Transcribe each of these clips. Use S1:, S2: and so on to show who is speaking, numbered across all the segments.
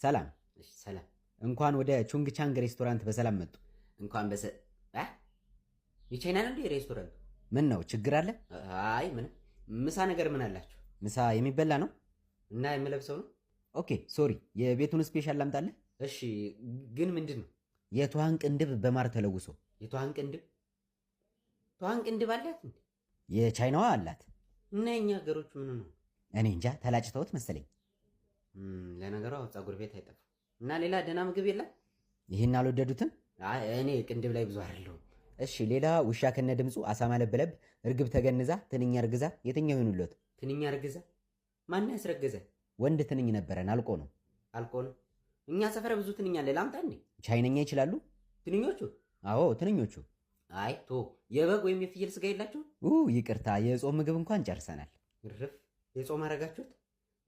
S1: ሰላም።
S2: እሺ፣ ሰላም።
S1: እንኳን ወደ ቹንግ ቻንግ ሬስቶራንት በሰላም መጡ።
S2: እንኳን በሰ እ የቻይና ነው እንዴ ሬስቶራንቱ?
S1: ምን ነው፣ ችግር አለ?
S2: አይ ምንም። ምሳ ነገር ምን አላችሁ?
S1: ምሳ የሚበላ ነው።
S2: እና የምለብሰው ነው።
S1: Okay, sorry፣ የቤቱን special ላምጣልህ?
S2: እሺ፣ ግን ምንድን ነው?
S1: የትኋን ቅንድብ በማር ተለውሶ።
S2: የትኋን ቅንድብ? ትኋን ቅንድብ አላት እንዴ?
S1: የቻይናዋ አላት።
S2: እና የኛ ሀገሮቹ ምን ነው?
S1: እኔ እንጃ፣ ተላጭተውት መሰለኝ።
S2: ለነገሩ አዎ፣ ፀጉር ቤት አይጠፋም። እና ሌላ ደህና ምግብ የለም?
S1: ይህን አልወደዱትም?
S2: አይ፣ እኔ ቅንድብ ላይ ብዙ አይደለሁም።
S1: እሺ፣ ሌላ ውሻ ከነ ድምፁ፣ አሳማ ለብለብ፣ እርግብ ተገንዛ፣ ትንኝ እርግዛ፣ የትኛው ይሁንልዎት?
S2: ትንኝ አርግዛ? ማን ያስረገዘ?
S1: ወንድ ትንኝ ነበረን፣ አልቆ ነው።
S2: አልቆ ነው። እኛ ሰፈር ብዙ ትንኝ አለ። ላምጣ እንዴ?
S1: ቻይነኛ ይችላሉ?
S2: ትንኞቹ?
S1: አዎ፣ ትንኞቹ።
S2: አይ ቶ የበግ ወይም የፍየል ስጋ የላችሁ?
S1: ይቅርታ፣ የጾም ምግብ እንኳን ጨርሰናል።
S2: እርፍ፣ የጾም አረጋችሁት?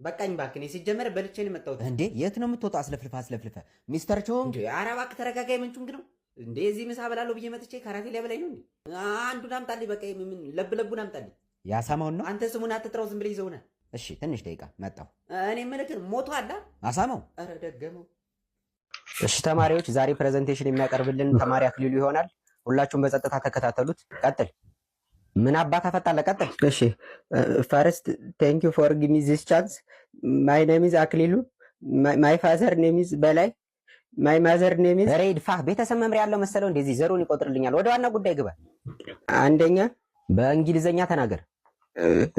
S2: በቃኝ እባክህ። እኔ ሲጀመር በልቼ ነው የመጣሁት።
S1: እንዴ፣ የት ነው የምትወጣው? አስለፍልፈ አስለፍልፈ። ሚስተር ቾንግ።
S2: እንዴ፣ ኧረ እባክህ ተረጋጋ። የምን ቹንግ ነው እንዴ? እዚህ ምሳ በላለሁ ብዬ መጥቼ ካራቴ ሊያበላኝ ነው እንዴ? አንዱን አምጣልኝ። በቃ ምን ለብ ለቡን አምጣልኝ።
S1: የአሳማውን ነው?
S2: አንተ ስሙን አትጥራው፣ ዝም ብለህ ይዘውና።
S1: እሺ፣ ትንሽ ደቂቃ፣ መጣሁ።
S2: እኔ የምልህ ግን ሞቶ አለ?
S1: አሳማው?
S2: ኧረ ደገመው።
S1: እሺ ተማሪዎች፣ ዛሬ presentation የሚያቀርብልን ተማሪ አክሊሉ ይሆናል። ሁላችሁም በጸጥታ ተከታተሉት። ቀጥል። ምን አባት አፈጣለ? ቀጥል።
S3: እሺ፣ first, thank you for give me this chance. My name is አክሊሉ። My father name is በላይ። My mother name is
S1: ኧረ ይድፋህ። ቤተሰብ መምሪያ ያለው መሰለው እንደዚህ ዘሩን ይቆጥርልኛል። ወደ ዋና ጉዳይ ግባ።
S3: አንደኛ
S1: በእንግሊዘኛ ተናገር።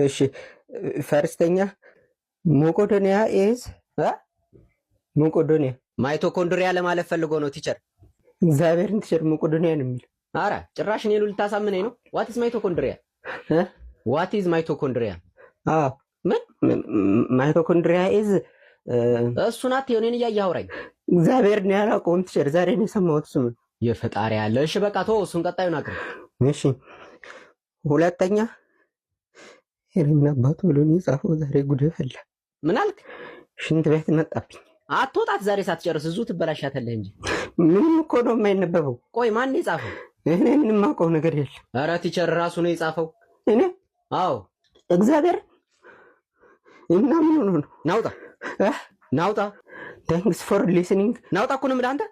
S3: እሺ፣ first ኛ መቄዶንያ is
S1: እ?
S3: መቄዶንያ።
S1: Mitochondria ለማለት ፈልጎ ነው teacher።
S3: እግዚአብሔርን teacher፣ መቄዶንያ ነው የሚል።
S1: አረ ጭራሽ እኔኑ ልታሳምነኝ ነው። What is mitochondria?
S3: እ?
S1: What is mitochondria?
S3: አዎ።
S1: ምን?
S3: Mitochondria is
S1: እሱን አትየው፣ እኔን እያየህ አውራኝ።
S3: እግዚአብሔርን ያላውቀውም teacher፣ ዛሬ ነው የሰማሁት ስሙን።
S1: የፈጣሪ ያለ። እሺ በቃ ተወው እሱን፣ ቀጣዩን አቅርብ።
S3: እሺ፣ ሁለተኛ ምን አባቱ ብሎ ነው የጻፈው? ዛሬ ጉድ ፈላ።
S1: ምን አልክ?
S3: ሽንት ቤት መጣብኝ።
S1: አትወጣት ዛሬ ሳትጨርስ፣ እዙ ትበላሻታለህ እንጂ።
S3: ምንም እኮ ነው የማይነበበው።
S1: ቆይ፣ ማን ነው የጻፈው?
S3: እኔ ምንም አውቀው ነገር የለም።
S1: ኧረ teacher፣ ራሱ ነው የጻፈው።
S3: እኔ?
S1: አዎ።
S3: እግዚአብሔር፣ እና ምን ሆኖ ነው?
S1: ናውጣ።
S3: እ?
S1: ናውጣ።
S3: Thanks for listening.
S1: ናውጣ እኮ ነው የምልህ አንተ።